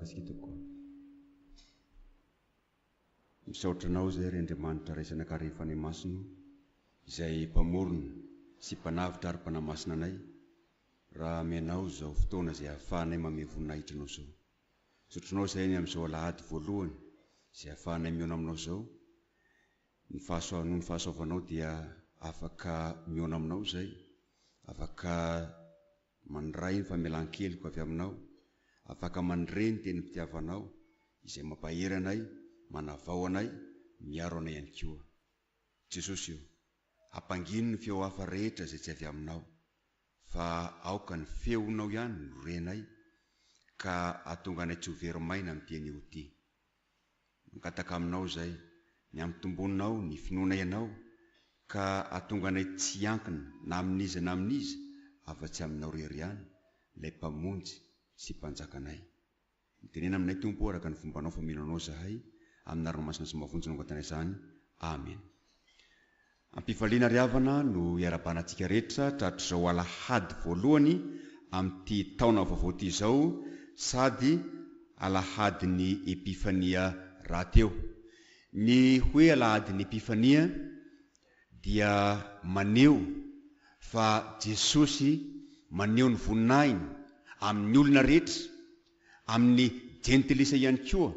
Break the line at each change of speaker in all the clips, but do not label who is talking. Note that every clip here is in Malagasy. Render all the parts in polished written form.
Hivavaka isika tompoko. Misaotra Anao izay ry Andriamanitra Ray Zanaka ary Fanahy Masina o, izay Mpamorona sy Mpanavotra ary Mpanamasina anay, raha amenao izao fotoana izay ahafahanay mamehy voninahitra Anao izao. Misaotra Anao izay ny amin'izao alahady voalohany izay ahafahanay mihaona Aminao izao. Ny fahasoa, noho ny fahasoavanao dia afaka mihaona Aminao izay, afaka mandray ny famelan-keloka avy Aminao, afaka mandre ny tenim-pitiavanao izay mampahery anay, manavao anay, miaro anay ihany koa. Jesosy o, ampangino ny feo hafa rehetra izay tsy avy Aminao, fa aoka ny feonao ihany no renay ka hahatonga anay tsy ho very maina amin'ity anio ity. Mangataka aminao izay, ny hampitombonao ny finoanay Anao ka hahatonga anay tsy hiankina na amin'iza na amin'iza afa-tsy Aminao irery ihany, Ilay Mpamonjy sy Mpanjakanay. Mitenena aminay Tompo o araka ny fombanao fa mino Anao izahay, amin'ny anaranao masina sy mahavonjy no angatahana izany. Amen. Am-pifaliana ry havana no iarahabana antsika rehetra tratr'izao alahady voalohany amin'ity taona vaovao ity izao sady alahadin'ny Epifania rahateo. Ny hoe alahadin'ny Epifania dia maneho fa Jesosy maneho ny voninahiny amin'ny olona rehetra, amin'ny jentilisa ihany koa,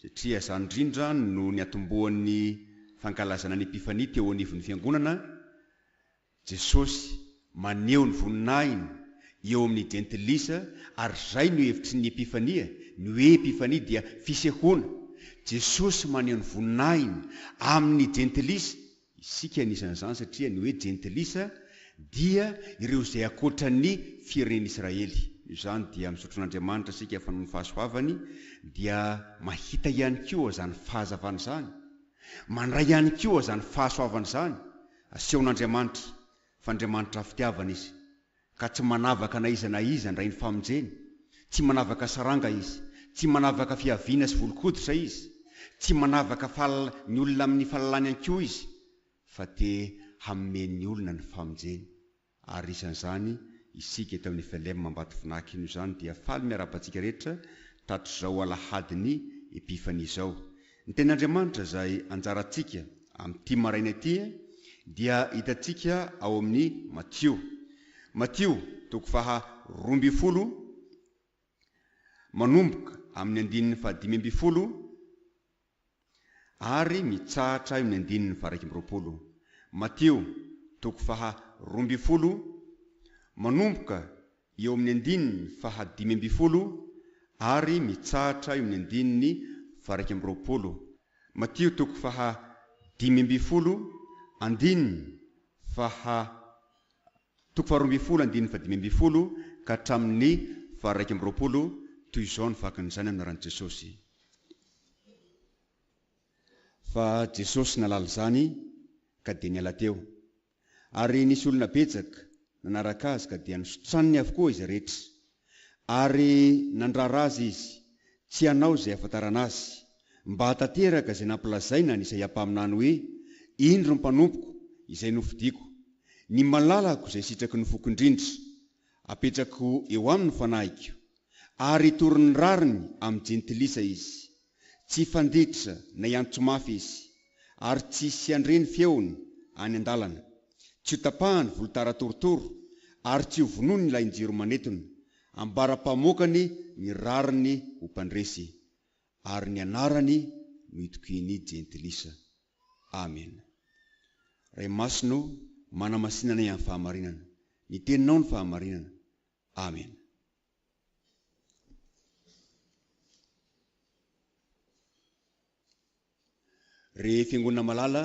Satria izany indrindra no niatombohan'ny fankalazana ny Epifania teo anivon'ny Fiangonana, Jesosy maneho ny voninahiny eo amin'ny Jentilisa, ary izay no hevitry ny Epifania, ny hoe Epifania dia fisehoana, Jesosy maneho ny voninahiny amin'ny Jentilisa, Isika anisan'izany satria ny hoe jentilisa dia ireo izay ankoatra ny firenen'Israely. Noho izany dia misaotra an'Andriamanitra isika fa noho ny fahasoavany dia mahita ihany koa izany fahazavana izany, mandray ihany koa izany fahasoavana izany asehon'Andriamanitra fa Andriamanitra fitiavana Izy. Ka tsy manavaka na iza na iza handray ny famonjeny. Tsy manavaka saranga izy. Tsy manavaka fiaviana sy volon-koditra izy. Tsy manavaka fal ny olona amin'ny fahalalany ihany koa izy. Fa te hanome ny olona ny famonjeny. Ary isan'izany isika eto amin'ny FLM Ambatovinaky. Noho izany dia faly miarahaba antsika rehetra tatr'izao alahadin'ny Epifania izao. Ny Tenin'Andriamanitra izay anjarantsika amin'ity maraina ity dia hitantsika ao amin'ny Matio. Matio, toko faha 12, manomboka amin'ny andininy faha 15 ary mitsahatra eo amin'ny andininy faha 21. Matio, toko faha 12, manomboka eo amin'ny andininy faha 15 ary mitsahatra eo amin'ny andininy faha 21. Matio toko faha 15 andininy faha toko faha 12 andininy faha 15 ka hatramin'ny faha 21, toy izao ny vakin'izany amin'ny anaran'i Jesosy. Fa Jesosy nahalala izany ka dia niala teo. Ary nisy olona betsaka nanaraka azy ka dia nositraniny avokoa izy rehetra. Ary nandrara azy izy tsy hanao izay hahafantarana azy, mba hahatanteraka izay nampilazaina an'i Isaia mpaminany hoe, Indro ny mpanompoko, izay nofidiko, ny malalako izay sitraky ny foko indrindra, apetrako eo aminy ny fanahiko, ary hitory ny rariny amin'ny jentilisa izy. Tsy hifanditra na hiantso mafy izy, ary tsy hisy handre ny feony any an-dalana. Tsy hotapahany volotara torotoro, ary tsy hovonoiny ny lahin-jiro manetona, ambara-pamoakany ny rariny ho mpandresy, ary ny anarany no itokian'ny jentilisa. Amena. Ray Masina o, manamasina anay amin'ny fahamarinana. Ny Teninao no fahamarinana. Amena. Ry Fiangonana malala,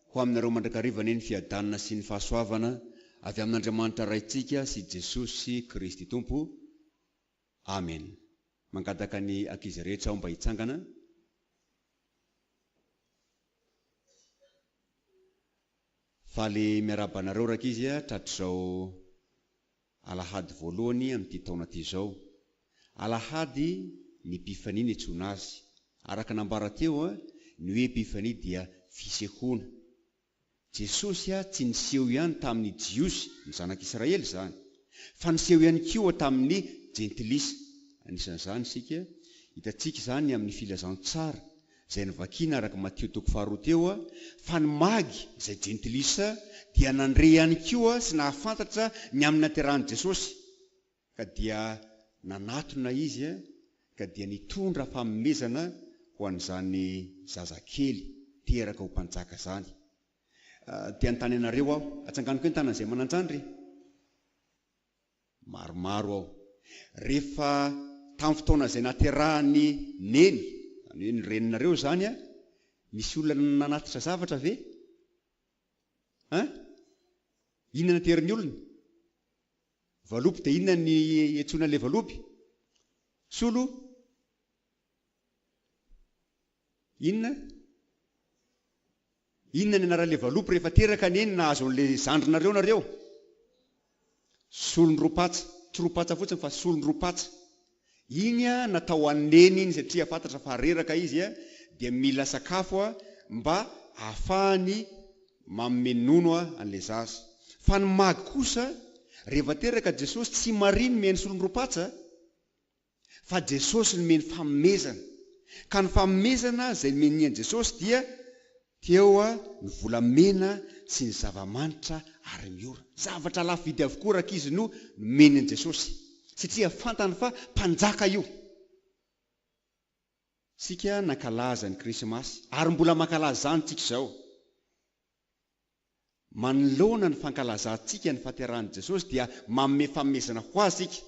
ho aminareo mandrakariva anie ny fiadanana sy ny fahasoavana avy amin'Andriamanitra Raintsika sy Jesosy Kristy Tompo. Amen. Mangataka ny ankizy rehetra aho mba hitsangana. Faly miarahaba anareo rankizy tratr'izao Alahady voalohany amin'ity taona ity izao. Alahady ny Epifania niantsoana azy. Araka nambara teo, ny hoe Epifania dia fisehoana. Jesosy tsy niseho ihany tamin'ny Jiosy, ny zanak'Israely izany, fa niseho ihany koa tamin'ny Jentilisa. Anisan'izany isika. Hitantsika izany amin'ny filazantsara izay novakiana araka Matio toko faharoa teo fa ny Magy izay jentilisa dia nandre ihany koa sy nahafantatra ny amin'ny naterahan'i Jesosy ka dia nanatona izy ka dia nitondra fanomezana ho an'izany zazakely teraka ho mpanjaka izany. Te hanontany anareo aho, atsangano koa ny tanan'izay manan-jandry e! Maromaro aho. Rehefa tamin'ny fotoana izay naterahan'i Neny, izany hoe ny reninareo izany an, nisy olona nanatitra zavatra ve? An? Inona naterin'ny olona? Valopy dia inona ny iantsoana ilay valopy? Solo? Inona? Inona ny anaran'ilay valopy rehefa teraka Neny nahazo an'ilay zandrinareo nareo? Solon-dropatsa. Tsy ropatsa fotsiny fa solon-dropatsa. Iny natao ho an'i Neny iny satria fantatra fa reraka izy dia mila sakafo mba ahafahany manome nono an'ilay zaza. Fa ny magy kosa rehefa teraka Jesosy tsy Maria nomeny solon-dropatsa Fa Jesosy nomeny fanomezana. Ka ny fanomezana izay nomeny an'i Jesosy dia teo ny volamena sy ny zava-manitra ary miora. Zavatra lafo vidy avokoa rankizy no nomeny an'i Jesosy. Satria fantany fa mpanjaka io. Tsika nankalaza ny Krismasy ary mbola mankalaza izany tsika izao. Manoloana ny fankalazantsika ny fahaterahan'i Jesosy dia manome fanomezana ho Azy isika.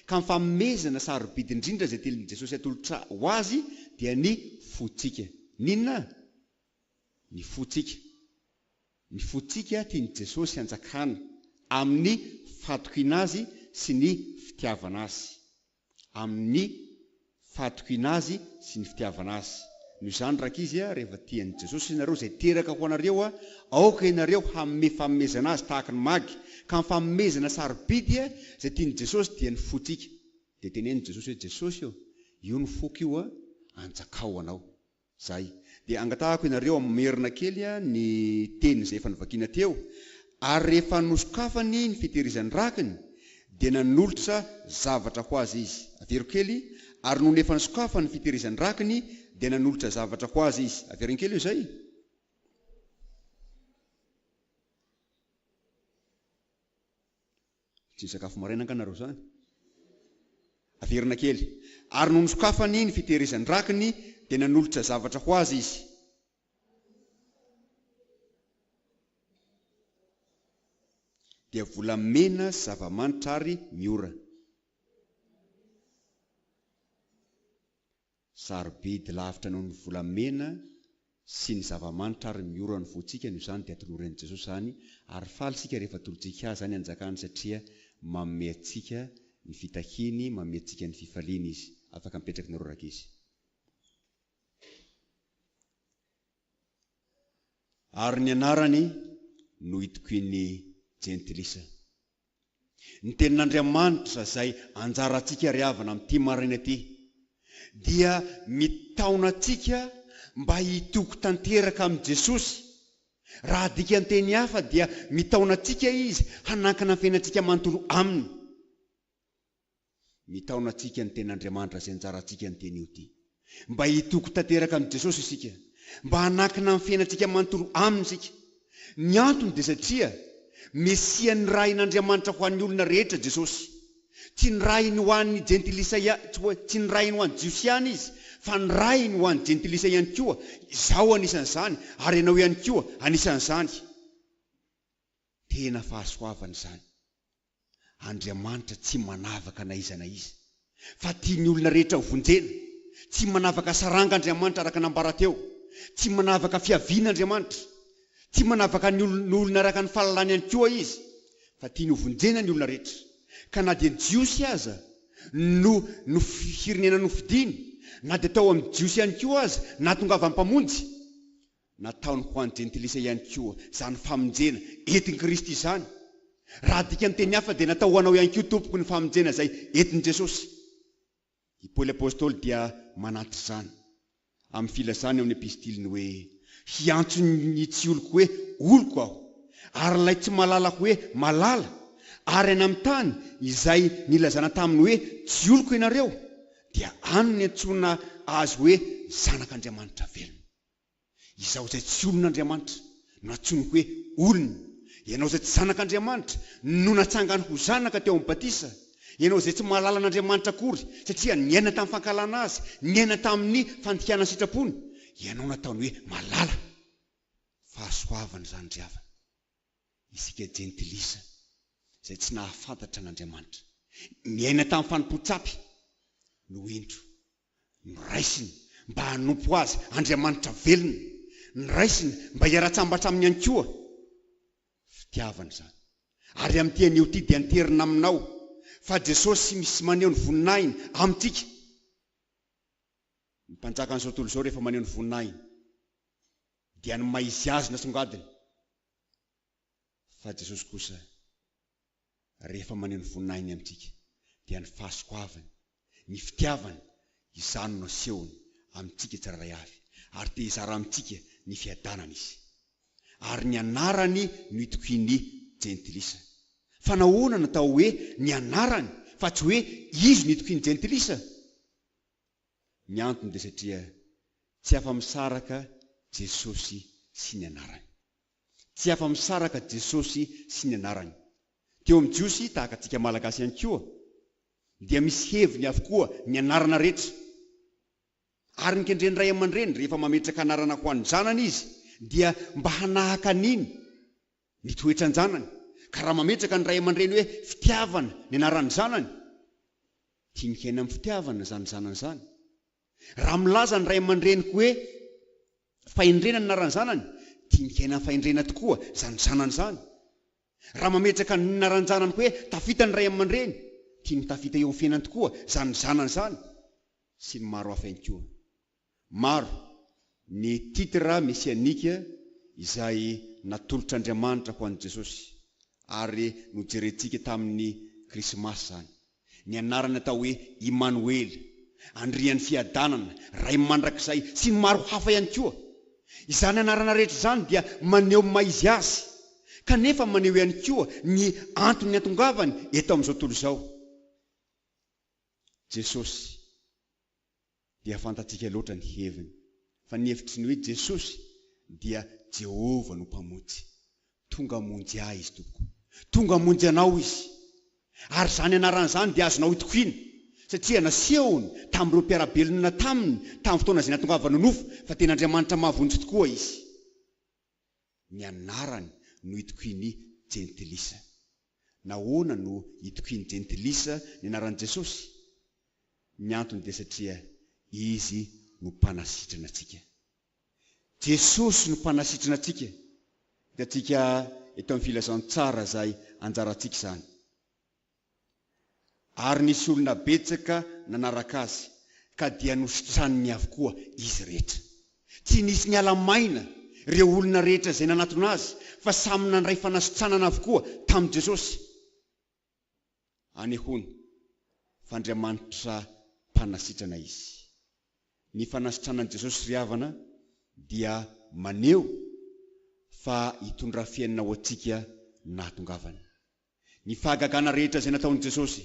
Ka ny fanomezana sarobidy indrindra izay tian'i Jesosy atolotra ho Azy dia ny fontsika. Ny inona? Ny fontsika. Ny fontsika tian'i Jesosy hanjakana amin'ny fahatokiana Azy sy ny fitiavana Azy. amin'ny fahatokiana Azy sy ny fitiavana Azy. Noho izany rankizy a, rehefa tia an'i Jesosy ianareo izay teraka ho anareo a, aoka ianareo hanome fanomezana Azy tahaka ny magy, ka ny fanomezana sarobidy a, izay tian'i Jesosy dia ny fontsika. Dia teneno Jesosy hoe, Jesosy ô, io ny foko io a, anjakao anao. Zay. Dia angatahako ianareo hamerina kely ny teny izay efa novakiana teo, Ary rehefa nosokafany ny fitehirizan'ny rakiny, dia nanolotra zavatra ho azy izy. Avero kely, Ary nony efa nosokafany ny fitehirizan'ny rakiny, dia nanolotra zavatra ho azy izy. Avereno kely io izay. Tsy nisakafo maraina angaha nareo zany? Averina kely. Ary nony nosokafany ny fitehirizan-drakiny dia nanolotra zavatra ho azy izy. Dia volamena sy zava-manitra ary miora. Sarobidy lavitra noho ny volamena sy ny zava-manitra ary miora ny fontsika noho izany dia atolory an'i Jesosy izany ary faly isika rehefa atolotsika Azy izany hanjakany satria manome antsika ny fitahiany, manome antsika ny fifaliany Izy. Afaka mipetraka nareo rankizy. Ary ny anarany no itokian'ny jentilisa. Ny Tenin'Andriamanitra izay anjarantsika ry havana amin'ity maraina ity dia mitaona antsika mba hitoky tanteraka amin'i Jesosy. Raha adika an-teny hafa dia mitaona antsika Izy hanankina ny fiainantsika manontolo Aminy. Mitaona antsika ny Tenin'Andriamanitra izay anjarantsika ny teny io ity. Mba hitoky tanteraka amin'i Jesosy isika. Mba hanankina ny fiainantsika manontolo Aminy isika. Ny antony dia satria Mesia nirahin'Andriamanitra ho an'ny olona rehetra Jesosy. Tsy nirahiny ho an'ny jentilisa tsy nirahiny ho an'ny Jiosy ihany Izy, fa nirahiny ho an'ny jentilisa ihany koa, izaho anisan'izany, ary ianao ihany koa anisan'izany. Tena fahasoavana izany. Andriamanitra tsy manavaka na iza na iza, fa tia ny olona rehetra ho vonjena. Tsy manavaka saranga Andriamanitra araka nambara teo. Tsy manavaka fiaviana Andriamanitra. Tsy manavaka ny olona araka ny fahalalany ihany koa Izy, fa tiany ho vonjena ny olona rehetra. Ka na dia ny Jiosy aza no no firenena nofidiny, na dia tao amin'ny Jiosy ihany koa aza nahatongavan'ny Mpamonjy, Nataony ho an'ny jentilisa ihany koa izany famonjena entin'i Kristy izany. Raha adika amin'ny teny hafa dia natao ho anao ihany koa tompoko ny famonjena izay entin'i Jesosy. I Paoly Apostoly dia manantitra izany amin'ny filazany ao amin'ny epistiliny hoe, Hiantso ny tsy oloko hoe oloko aho, ary ilay tsy malalako hoe malala, ary any amin'ny tany izay nilazana taminy hoe tsy oloko ianareo, Dia any no niantsoana azy hoe Zanak'Andriamanitra velona. Izaho izay tsy olon'Andriamanitra no antsoiny hoe olony. Ianao izay tsy zanak'Andriamanitra no natsangany ho zanaka teo amin'ny batisa. Ianao izay tsy mahalala an'Andriamanitra akory satria niaina tamin'ny fankahalana Azy, niaina tamin'ny fandikana ny sitrapony, ianao nataony hoe malala. Fahasoavana izany ry havana. Isika jentilisa izay tsy nahafantatra an'Andriamanitra, niaina tamin'ny fanompoan-tsampy no indro Noraisiny mba hanompo Azy, Andriamanitra velona. Noraisiny mba hiara-tsambatra Aminy ihany koa. Fitiavana izany. Ary amin'ity anio ity dia anterina aminao fa Jesosy misy maneho ny voninahiny amintsika. Ny mpanjakan'izao tontolo izao rehefa maneho ny voninahiny dia ny maha izy azy nasongadiny. Fa Jesosy kosa rehefa maneho ny voninahiny amintsika dia ny fahasoavany, ny fitiavany, izany no asehony amintsika tsirairay avy ary te hizara amintsika ny fiadanana Izy. Ary ny anarany no itokian'ny jentilisa. Fa nahoana no atao hoe ny anarany fa tsy hoe Izy no itokian'ny jentilisa? Ny antony dia satria tsy afa-misaraka Jesosy sy ny anarany. Tsy afa-misaraka Jesosy sy ny anarany. Teo amin'ny Jiosy, tahaka antsika Malagasy ihany koa, dia misy heviny avokoa ny anarana rehetra. Ary ny kendren'ny ray aman-dreny rehefa mametraka anarana ho an'ny zanany izy dia mba hanahaka an'iny ny toetran-janany. Ka raha mametraka ny ray aman-dreny hoe fitiavana ny anaran'ny zanany, tiany hiaina amin'ny fitiavana izany zanany izany. Raha milaza ny ray aman-dreniko hoe fahendrena ny anaran'ny zanany, tiany hiaina amin'ny fahendrena tokoa izany zanany izany. Raha mametraka ny anaran-janany hoe tafita ny ray aman-dreny, tiany ho tafita eo amin'ny fiainany tokoa izany zanany izany, sy ny maro hafa ihany koa. Maro ny titre mesianique izay natolotr'Andriamanitra ho an'i Jesosy, ary nojerentsika tamin'ny Krismasy izany. Ny anarany atao hoe Imanoela, Andrian'ny Fiadanana, Ray Mandrakizay, sy ny maro hafa ihany koa. Izany anarana rehetra izany dia maneho ny maha izy azy, kanefa maneho ihany koa ny antony niantongavany eto amin'izao tontolo izao. Jesosy dia fantatsika loatra ny heviny, fa ny hevitry ny hoe Jesosy dia Jehovah no Mpamonjy. Tonga hamonjy ahy Izy, tompoko. Tonga hamonjy anao Izy. Ary izany anarana izany dia azonao itokiana, satria nasehony tamin'ireo mpiara-belona taminy tamin'ny fotoana izay nahatongavany ho nofo fa tena Andriamanitra mahavonjy tokoa Izy. Ny anarany no itokian'ny jentilisa. Nahoana no itokian'ny jentilisa ny anaran'i Jesosy? Ny antony dia satria Izy no Mpanasitrana antsika. Jesosy no Mpanasitrana antsika. Hitantsika eto amin'ny Filazantsara izay anjarantsika izany. Ary nisy olona betsaka nanaraka Azy, ka dia nositraniny avokoa izy rehetra. Tsy nisy niala maina ireo olona rehetra izay nanatona Azy, fa samy nandray fanasitranana avokoa tamin'i Jesosy. Anehoany fa Andriamanitra mpanasitrana Izy. Ny fanasitranan'i Jesosy ry havana dia maneho fa hitondra fiainana ho antsika nahatongavany. Ny fahagagana rehetra izay nataon'i Jesosy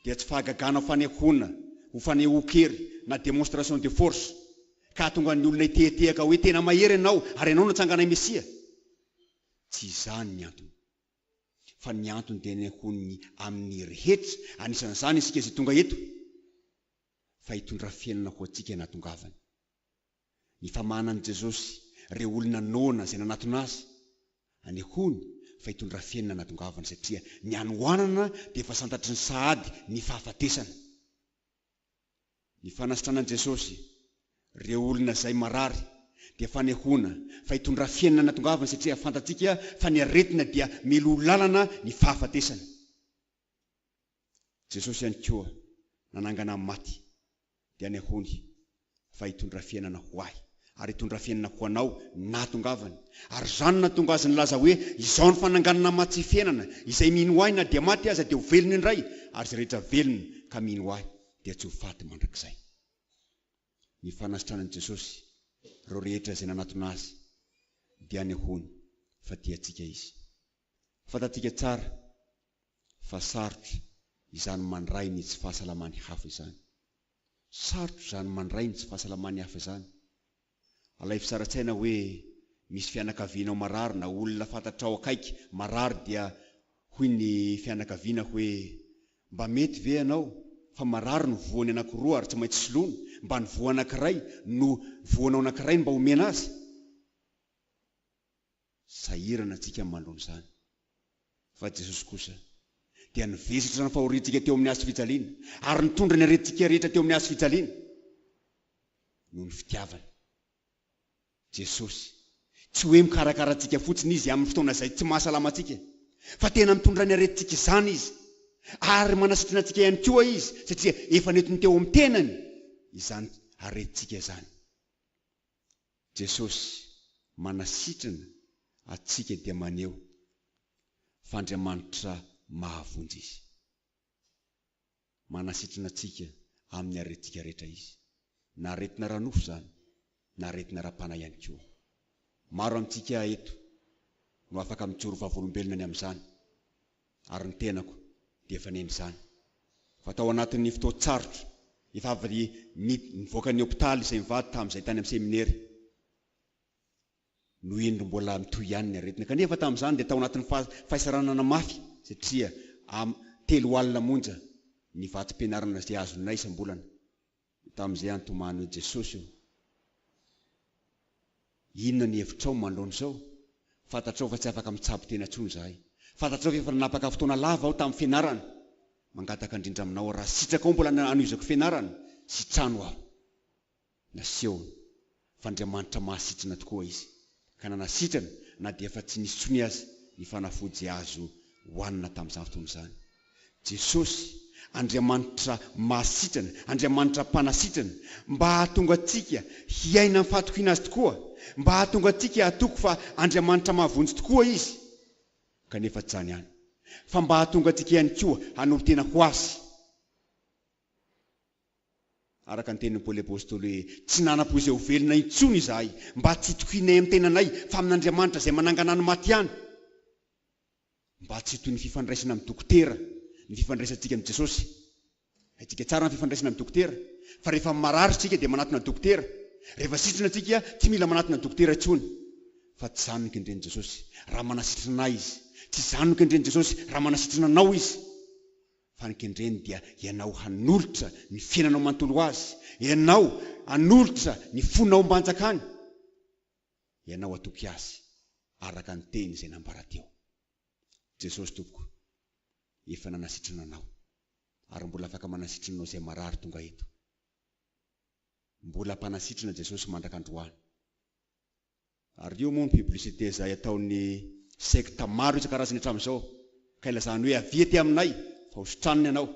dia tsy fahagagana ho fanehoana, ho fanehoan-kery na démonstration de force, ka hahatonga ny olona hitehatehaka hoe tena mahery ianao ary ianao no natsanganay Mesia. Tsy izany ny antony. Fa ny antony dia nehoany amin'ny rehetra, anisan'izany isika izay tonga eto, fa hitondra fiainana ho antsika nahatongavany. Ny famahanan'i Jesosy ireo olona noana izay nanatona Azy, anehoany fa hitondra fiainana nahatongavany satria ny hanoanana dia efa santatry ny sahady ny fahafatesana. Ny fanasitranan'i Jesosy ireo olona izay marary dia fanehoana fa hitondra fiainana nahatongavany satria fantatsika fa ny aretina dia mialoha lalana ny fahafatesana. Jesosy ihany koa nanangana ny maty dia anehoany fa hitondra fiainana ho ahy ary hitondra fiainana ho anao nahatongavany. Ary izany no nahatonga azy nilaza hoe, Izao no fananganana maty sy fiainana, izay mino ahy na dia maty aza dia ho velona indray, ary izay rehetra velona ka mino ahy dia tsy ho faty mandrakizay. Ny fanasitranan'i Jesosy ireo rehetra izay nanatona Azy dia anehoany fa tia antsika Izy. Fantatsika tsara fa sarotra izany mandray ny tsy fahasalaman'ny hafa izany. Sarotra izany mandray ny tsy fahasalaman'ny hafa izany. Alaivo sary an-tsaina hoe misy fianakavianao marary na olona fantatrao akaiky marary dia hoy ny fianakaviana hoe mba mety ve ianao fa marary ny voany anankiroa ary tsy maintsy soloina, mba ny voa anankiray no voanao anankiray no mba omena azy? Sahirana antsika manoloana izany. Fa Jesosy kosa dia nivesatra ny fahoriantsika teo amin'ny hazo fijaliana ary nitondra ny aretintsika rehetra teo amin'ny hazo fijaliana noho ny fitiavany. Jesosy, tsy hoe mikarakara antsika fotsiny Izy amin'ny fotoana izay tsy mahasalama antsika, fa tena mitondra ny aretintsika izany Izy ary manasitrana antsika ihany koa Izy satria efa nentiny teo amin'ny tenany izany aretintsika izany. Jesosy manasitrana atsika dia maneho fa Andriamanitra mahavonjy Izy. Manasitrana atsika amin'ny aretintsika rehetra Izy. Na aretina ara-nofo izany, na aretina ara-panahy ihany koa. Maro amintsika eto no afaka mijoro vavolombelona ny amin'izany. ary ny tenako dia efa neno izany fa tao anatin'ny fotoan-tsarotra efa avy nivoaka ny hopitaly izay mivady tamin'izay tany amin'ny seminera no indro mbola mitohy ihany ny aretina kanefa tamin'izany dia tao anatin'ny fahasahiranana mafy satria am telo alina monja ny vatsim-pianarana izay azonay isam-bolana Tamin'izay aho nitomany hoe, Jesosy ô, inona ny hevitrao manoloana izao? Fantatrao fa tsy afaka mitsabo tena intsony izahay. Fantatrao fa efa nanapaka fotoana lava aho tamin'ny fianarana. Mangataka indrindra aminao aho, raha sitrakao mbola hanohizako fianarana, sitrano aho. Nasehony fa Andriamanitra mahasitrana tokoa Izy, ka nanasitrana na dia efa tsy nisy intsony aza ny fanafody izay azo hohanina tamin'izany fotoana izany. Jesosy, Andriamanitra mahasitrana, Andriamanitra mpanasitrana, mba hahatonga antsika hiaina amin'ny fahatokiana Azy tokoa, mba hahatonga antsika hatoky fa Andriamanitra mahavonjy tokoa Izy, kanefa tsy izany ihany, fa mba hahatonga antsika ihany koa hanolo-tena ho Azy. Araka ny tenin'i Paoly Apostoly hoe, Tsy nanam-po izay ho velona intsony izahay, mba tsy hitokianay amin'ny tenanay, fa amin'Andriamanitra izay manangana ny maty ihany. Mba tsy ho toy ny fifandraisana amin'ny dokotera ny fifandraisantsika amin'i Jesosy. Haintsika tsara ny fifandraisana amin'ny dokotera, fa rehefa marary isika dia manatona dokotera. Rehefa sitrana isika, tsy mila manatona dokotera intsony. Fa tsy izany no kendren'i Jesosy raha manasitrana ahy Izy. Tsy izany no kendren'i Jesosy raha manasitrana anao Izy. Fa ny kendreny dia ianao hanolotra ny fiainanao manontolo ho Azy, ianao hanolotra ny fonao mba hanjakany. Ianao hatoky Azy araka ny teny izay nambara teo. Jesosy Tompoko efa nanasitrana anao ary mbola afaka manasitrana anao izay marary tonga eto. Mbola mpanasitrana Jesosy mandraka androany. Ary io moa ny publicité izay ataon'ny secte maro isan-karazany hatramin'izao ka ilazany hoe avia aty aminay fa ho sitranina ianao.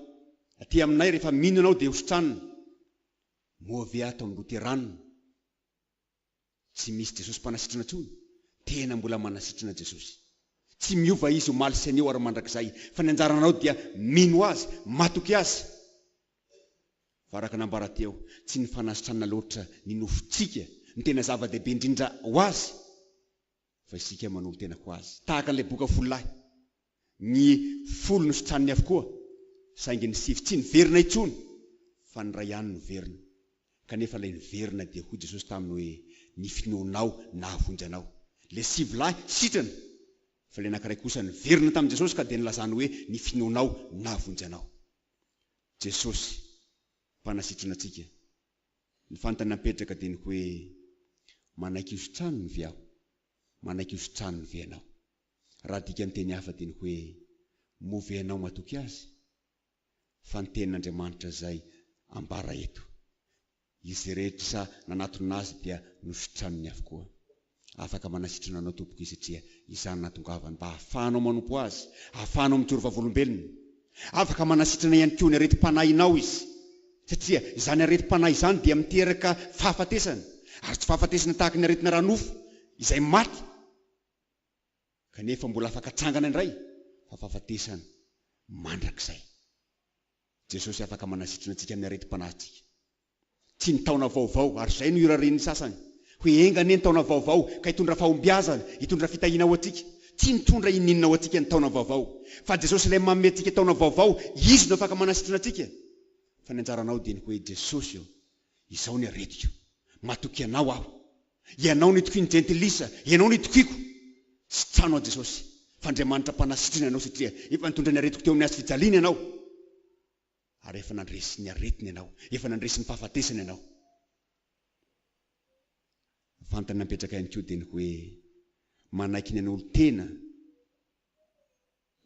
Aty aminay rehefa mino ianao dia ho sitranina. Moa ve ato amin'ny loterana Tsy misy Jesosy mpanasitrana intsony. Tena mbola manasitrana Jesosy. Tsy miova Izy omaly sy anio ary mandrakizay. Fa ny anjaranao dia mino Azy, matoky Azy. Fa araka nambara teo, tsy ny fanasitranana loatra ny nofontsika no tena zava-dehibe indrindra ho Azy, fa isika manolo-tena ho Azy. Tahaka an'ilay boka fololahy. Ny folo nositraniny avokoa, saingy ny sivy tsy niverina intsony, fa ny iray ihany noverina. Kanefa ilay niverina dia hoy Jesosy taminy hoe, Ny finoanao nahavonjy anao. Ilay sivy lahy sitrana, fa ilay anankiray kosa niverina tamin'i Jesosy ka dia nilazany hoe, Ny finoanao nahavonjy anao. Jesosy, Mpanasitrana antsika. Ny fanontaniana mipetraka dia ny hoe, Manaiky hositraniny ve aho? Manaiky hositraniny ve ianao? Raha adika amin'ny teny hafa dia ny hoe, Moa ve ianao matoky Azy? Fa ny tenin'Andriamanitra izay ambara eto, Izy rehetra nanatona Azy dia nositraniny avokoa. Afaka manasitrana anao Tompoko Izy satria izany nahatongavany mba hahafahanao manompo Azy, hahafahanao mijoro vavolombelona. Afaka manasitrana ihany koa ny aretim-panahinao Izy satria izany aretim-panahy izany dia miteraka fahafatesana, ary tsy fahafatesana tahaka ny aretina ara-nofo izay maty, Kanefa mbola afaka atsangana indray fa fahafatesana mandrakizay. Jesosy afaka manasitrana antsika amin'ny aretim-panahintsika. Tsy ny taona vaovao, ary izay no irarian'ny sasany, hoe enga anie ny taona vaovao ka hitondra fahombiazana, hitondra fitahiana ho antsika. Tsy mitondra ininona ho antsika ny taona vaovao. Fa Jesosy ilay manome antsika taona vaovao, Izy no afaka manasitrana antsika. Fa ny anjaranao dia ny hoe, Jesosy ô, izao ny aretiko. Matoky Anao aho. Ianao no itokian'ny jentilisa, Ianao no itokiako. Sitrano aho Jesosy, fa Andriamanitra mpanasitrana Ianao satria efa nitondra ny aretiko teo amin'ny hazo fijaliana Ianao. Ary efa nandresy ny aretina Ianao, efa nandresy ny fahafatesana Ianao. Fantany napetraka ihany koa dia ny hoe manaiky ny hanolo-tena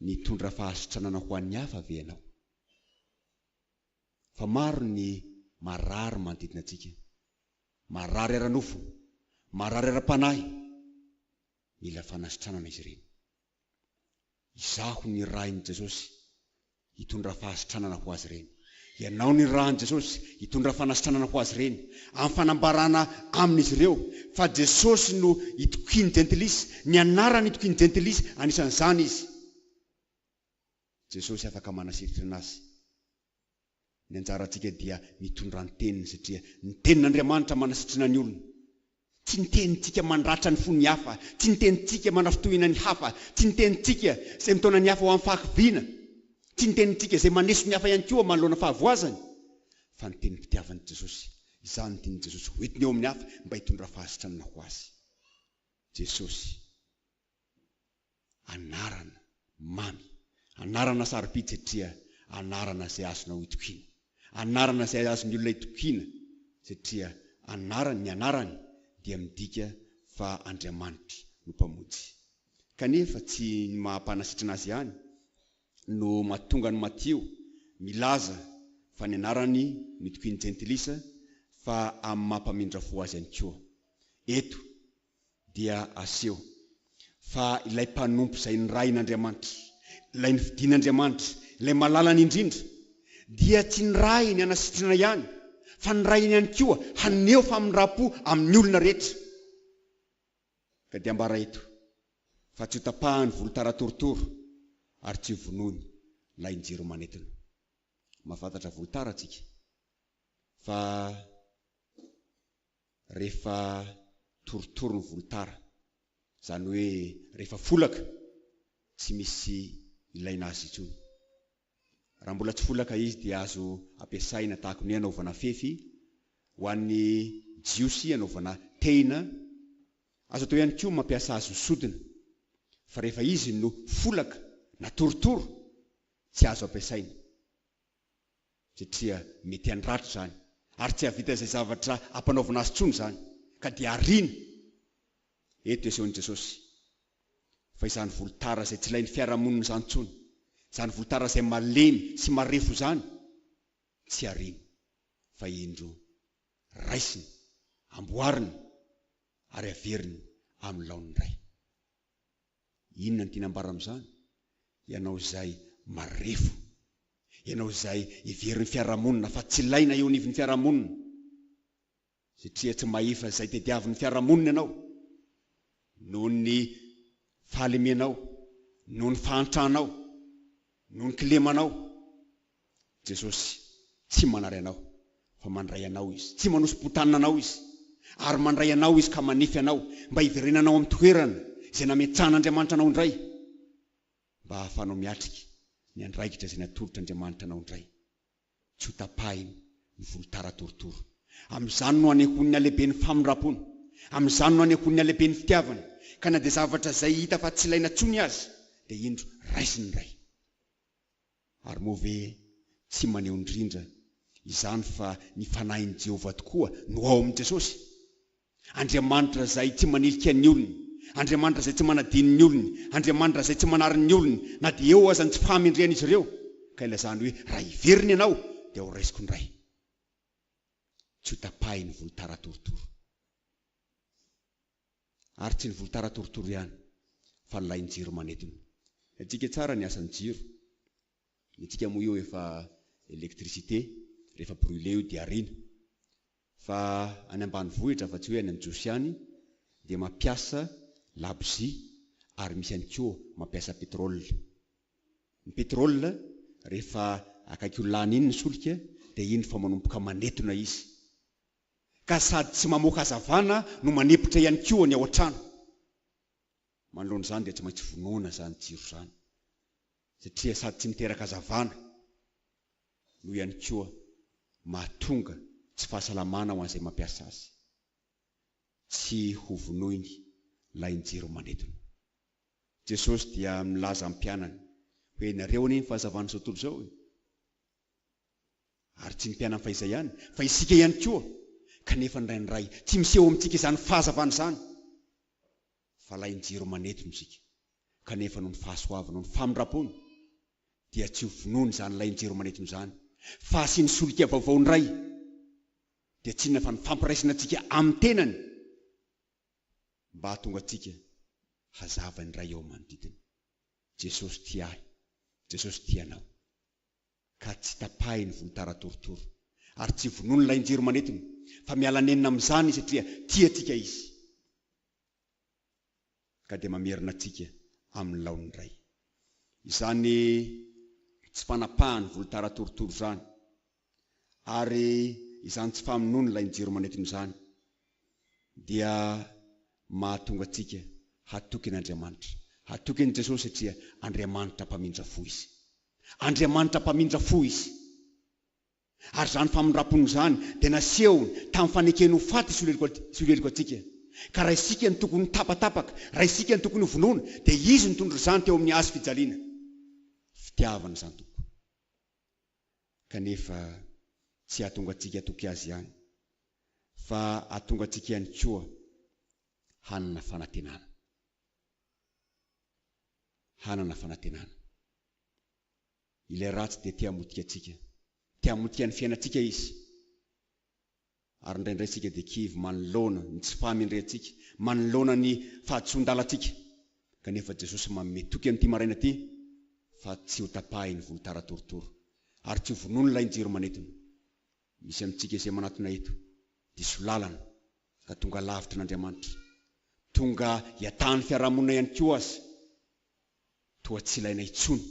ny hitondra fahasitranana ho an'ny hafa ve ianao? Fa maro ny marary manodidina antsika, marary ara-nofo, marary ara-panahy, mila fanasitranana izy ireny. Izaho nirahin'i Jesosy hitondra fahasitranana ho azy ireny. Ianao nirahin'i Jesosy hitondra fanasitranana ho azy ireny, amin'ny fanambarana amin'izy ireo fa Jesosy no itokian'ny jentilisa, ny anarany itokian'ny jentilisa, anisan'izany izy. Jesosy afaka manasitrana azy. Ny anjarantsika dia mitondra ny teniny satria ny tenin'Andriamanitra manasitrana ny olona. Tsy ny tenintsika mandratra ny fon'ny hafa, tsy ny tenintsika manafintohina ny hafa, tsy ny tenintsika izay mitaona ny hafa ho amin'ny fahakiviana, tsy ny tenintsika izay maneso ny hafa ihany koa manoloana fahavoazany, fa ny tenim-pitiavan'i Jesosy. Izany no tian'i Jesosy ho entiny eo amin'ny hafa mba hitondra fahasitranana ho azy. Jesosy. Anarana mamy, anarana sarobidy satria anarana izay azonao itokiana. Anarana izay azon'ny olona itokiana satria anarany, ny anarany dia midika fa Andriamanitra no Mpamonjy. Kanefa tsy ny maha mpanasitrana azy ihany no mahatonga an'i Matio milaza fa ny anarany no itokian'ny jentilisa fa amin'ny maha mpamindra fo azy ihany koa. Eto dia aseho fa ilay mpanompo izay nirahin'Andriamanitra, ilay nofidin'Andriamanitra, ilay malalany indrindra, dia tsy nirahiny hanasitrana ihany, fa nirahiny ihany koa haneho famindram-po amin'ny olona rehetra. Ka dia ambara eto fa tsy hotapahany volotara torotoro ary tsy hovonoiny lahin-jiro manetona. Mahafantatra volotara tsika fa rehefa torotoro ny volotara, izany hoe rehefa folaka, tsy misy ilaina azy intsony. Raha mbola tsy folaka izy dia azo ampiasaina tahaka ny hoe anaovana fefy, ho an'ny Jiosy anaovana tehina, azo atao ihany koa mampiasa azy ho sodina, fa rehefa izy no folaka na torotoro, tsy azo ampiasaina. satria mety handratra izany ary tsy hahavita izay zavatra ampanaovina azy intsony izany ka dia ariana. Eto asehon'i Jesosy fa izany volotara izay tsy ilain'ny fiarahamonina izany intsony, izany volotara izay malemy sy marefo izany, tsy ariany fa indro raisiny, amboariny ary averiny amin'ny laoniny indray. Inona no tiana ambara amin'izany? Ianao izay marefo, ianao izay heverin'ny fiarahamonina fa tsy ilaina eo anivon'ny fiarahamonina, satria tsy mahefa izay tediavin'ny fiarahamonina ianao, noho ny fahalemenao, noho ny fahantranao, noho ny kilemanao. Jesosy tsy manary anao fa mandray anao Izy, tsy manosi-botanina anao Izy, ary mandray anao Izy ka manefy anao mba hiverenanao amin'ny toerana izay nametrahan'Andriamanitra anao indray, mba hahafahanao miatrika ny andraikitra izay natolotr'Andriamanitra anao indray. Tsy ho tapahiny ny volotara torotoro. Amin'izany no anehoany ny halehiben'ny famindram-pony, amin'izany no anehoany ny halehiben'ny fitiavany, ka na dia zavatra izay hita fa tsy ilaina intsony aza, dia indro raisiny indray. Ary moa ve tsy maneho indrindra izany fa ny fanahin'i Jehovah tokoa no ao amin'i Jesosy? Andriamanitra izay tsy manilika ny olony, Andriamanitra izay tsy manadino ny olony, Andriamanitra izay tsy manary ny olony, na dia eo aza ny tsy fahamendrehan'izy ireo, ka ilazany hoe, Raha hiverina ianao, dia horaisiko indray. Tsy hotapahin'ny volotara torotoro. Ary tsy ny volotara torotoro ihany fa ny lahin-jiro manetona. Haintsika tsara ny asan'ny jiro. Ny antsika moa io efa électricité, rehefa brûler io dia ariana. Fa any ambanivohitra fa tsy hoe any amin'ny Jiosy ihany dia mampiasa labozia ary misy ihany koa mampiasa pétrole. Ny pétrole rehefa akaiky ho lany iny ny solika dia iny fa manomboka manetona izy. ka sady tsy mamoaka hazavana no manempotra ihany koa ny ao an-trano. Manoloana izany dia tsy maintsy vonoina izany jiro izany satria sady tsy miteraka hazavana no ihany koa Mahatonga tsy fahasalamana ho an'izay mampiasa azy. Tsy hovonoiny lahin-jiro manetona. Jesosy dia milaza amin'ny mpianany hoe nareo anie ny fahazavan'izao tontolo izao e! Ary tsy ny mpianany fahizay ihany, fa isika ihany koa. Kanefa indraindray tsy miseho amintsika izany fahazavana izany, fa lahin-jiro manetona isika. Kanefa noho ny fahasoavany, noho ny famindram-pony, dia tsy ho vonoiny izany lahin-jiro manetona izany, fa asiany solika vaovao indray, dia tsy inona fa ny fampiraisana antsika amin'ny tenany, mba hahatonga antsika hazava indray eo amin'ny manodidina. Jesosy tia ahy, Jesosy tia anao. Ka tsy tapahiny volotara torotoro, ary tsy vonoiny lain-jiro manetona, fa miala nenina amin'izany Izy satria tia antsika Izy. Ka dia mamerina antsika amin'ny laoniny indray. Izany tsy fanapahany volotara torotoro izany, ary izany tsy famonoany lain-jiro manetona izany, dia mahatonga antsika hatoky an'Andriamanitra, hatoky an'i Jesosy satria Andriamanitra mpamindra fo Izy. Andriamanitra mpamindra fo Izy. Ary izany famindram-pony izany dia nasehony tamin'ny fanekeny ho faty sy ho heloka antsika. Ka raha isika no tokony ho tapatapaka, raha isika no tokony ho vonoina, dia Izy nitondra izany teo amin'ny hazo fijaliana. Fitiavana izany tompoko. Kanefa tsy hahatonga antsika hatoky Azy ihany, fa hahatonga antsika ihany koa hanana fanantenana. Hanana fanantenana. Ilay ratsy dia te hamotika antsika. Te hamotika ny fiainantsika izy. Ary indraindray isika dia kivy manoloana ny tsy fahamendrehantsika, manoloana ny fahadisoan-dalantsika. Kanefa Jesosy manome toky amin'ity maraina ity fa tsy ho tapahiny volotara torotoro, ary tsy ho vonoiny lain-jiro manetona. Misy amintsika izay manatona eto, diso lalana, ka tonga lavitra an'Andriamanitra. Tonga hiatahan'ny fiarahamonina ihany koa aza. Toa tsy ilaina intsony.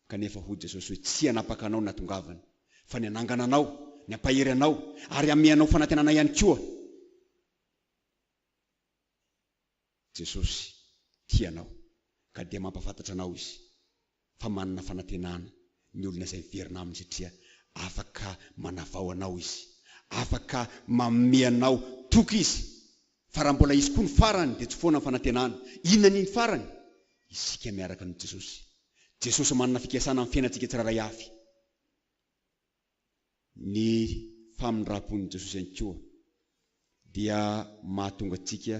Kanefa hoy Jesosy hoe tsy hanapaka anao ny nahatongavany, fa ny hanangana anao, ny hampahery anao, ary hanome anao fanantenana ihany koa. Jesosy tia anao, ka dia mampahafantatra anao Izy fa manana fanantenana ny olona izay miverina Aminy satria afaka manavao anao Izy, afaka manome anao toky Izy fa raha mbola hisy koa ny farany dia tsy foana ny fanantenana. Inona ny farany? Isika miaraka amin'i Jesosy. Jesosy manana fikasana amin'ny fiainantsika tsirairay avy. Ny famindram-pon'i Jesosy ihany koa dia mahatonga antsika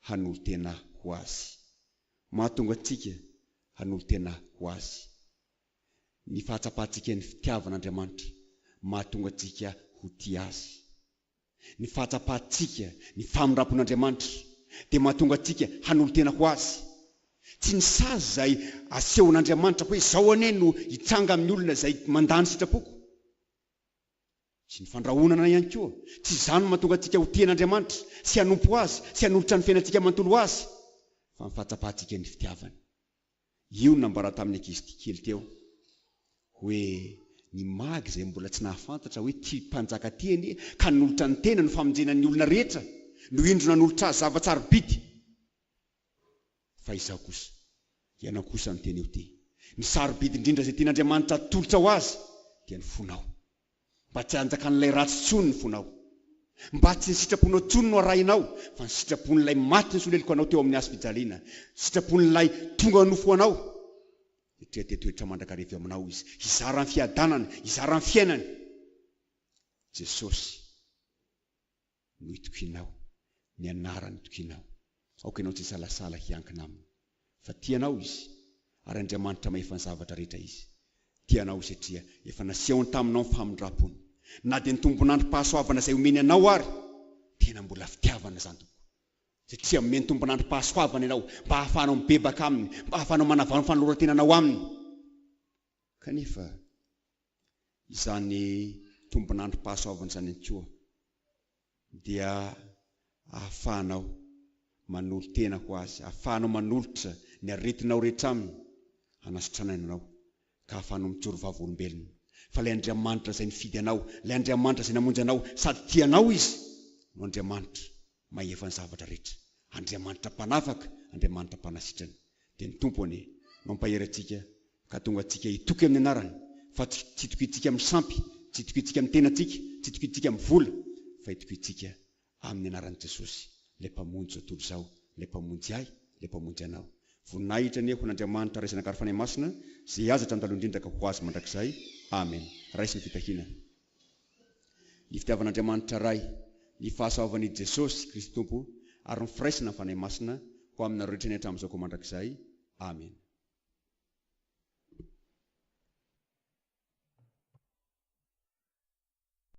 hanolo-tena ho Azy. Mahatonga antsika hanolo-tena ho Azy. Ny fahatsapantsika ny fitiavan'Andriamanitra mahatonga antsika ho tia Azy. Ny fahatsapantsika ny famindram-pon'Andriamanitra dia mahatonga antsika hanolo-tena ho Azy. Tsy ny sazy izay asehon'Andriamanitra hoe izao anie no hitranga amin'ny olona izay mandà ny sitrapoko. Tsy ny fandrahonana ihany koa. Tsy izany no mahatonga antsika ho tia an'Andriamanitra sy hanompo Azy sy hanolotra ny fiainantsika manontolo ho Azy, fa ny fahatsapantsika ny fitiavany. Io no nambara tamin'ny ankizy kely teo hoe ny magy izay mbola tsy nahafantatra hoe ity mpanjaka ity anie ka nanolotra ny tenany ho famonjena ny olona rehetra no indro nanolotra azy zava-tsarobidy. Fa izaho kosa, ianao kosa no teny eo ity. Ny sarobidy indrindra izay tian'Andriamanitra atolotra ho azy dia ny fonao. Mba tsy hanjakan'ilay ratsy intsony ny fonao. Mba tsy ny sitraponao intsony no arahinao, fa ny sitrapon'ilay maty nisoleloko anao teo amin'ny hazo fijaliana, sitrapon'ilay tonga nofo ho anao. Satria te toetra mandrakariva eo aminao Izy, hizara ny fiadanany, hizara ny fiainany. Jesosy. no itokianao, ny anarany itokianao. Aoka ianao tsy hisalasala hiankina aminy, fa tia anao Izy, ary Andriamanitra mahefa ny zavatra rehetra Izy. Tia anao Izy satria efa nasehony taminao ny famindram-pony. Na dia ny tombon'androm-pahasoavana izay omeny anao ary, tena mbola fitiavana izany tompoko. Satria omeny tombon'androm-pahasoavana ianao mba hahafahanao mibebaka Aminy, mba hahafahanao manavao ny fanoloran-tenanao Aminy. Kanefa, izany tombon'androm-pahasoavana izany ihany koa dia ahafahanao manolo-tena ho Azy, ahafahanao manolotra ny aretinao rehetra Aminy hanasitranany anao, ka ahafahanao mijoro vavolombelona fa ilay Andriamanitra izay nifidy anao, ilay Andriamanitra izay namonjy anao sady tia anao Izy no Andriamanitra mahefa ny zavatra rehetra, Andriamanitra mpanafaka, Andriamanitra mpanasitrana. Dia ny Tompo anie no hampahery antsika ka hahatonga antsika hitoky amin'ny anarany fa tsy tsy itokiantsika amin'ny sampy, Tsy itokiantsika amin'ny tenantsika, tsy itokiantsika amin'ny vola, fa itokiantsika amin'ny anaran'i Jesosy, ilay Mpamonjy izao tontolo izao, ilay Mpamonjy ahy, ilay Mpamonjy anao. Voninahitra anie ho an'Andriamanitra Ray Zanaka ary Fanahy Masina, izay azy hatramin'ny taloha indrindra ka ho Azy mandrakizay. Amen. Raiso ny fitahiana. Ny fitiavan'Andriamanitra Ray, ny fahasoavan'i Jesosy Kristy Tompo, ary ny firaisana amin'ny Fanahy Masina ho aminareo rehetra anie hatramin'izao koa mandrakizay. Amen.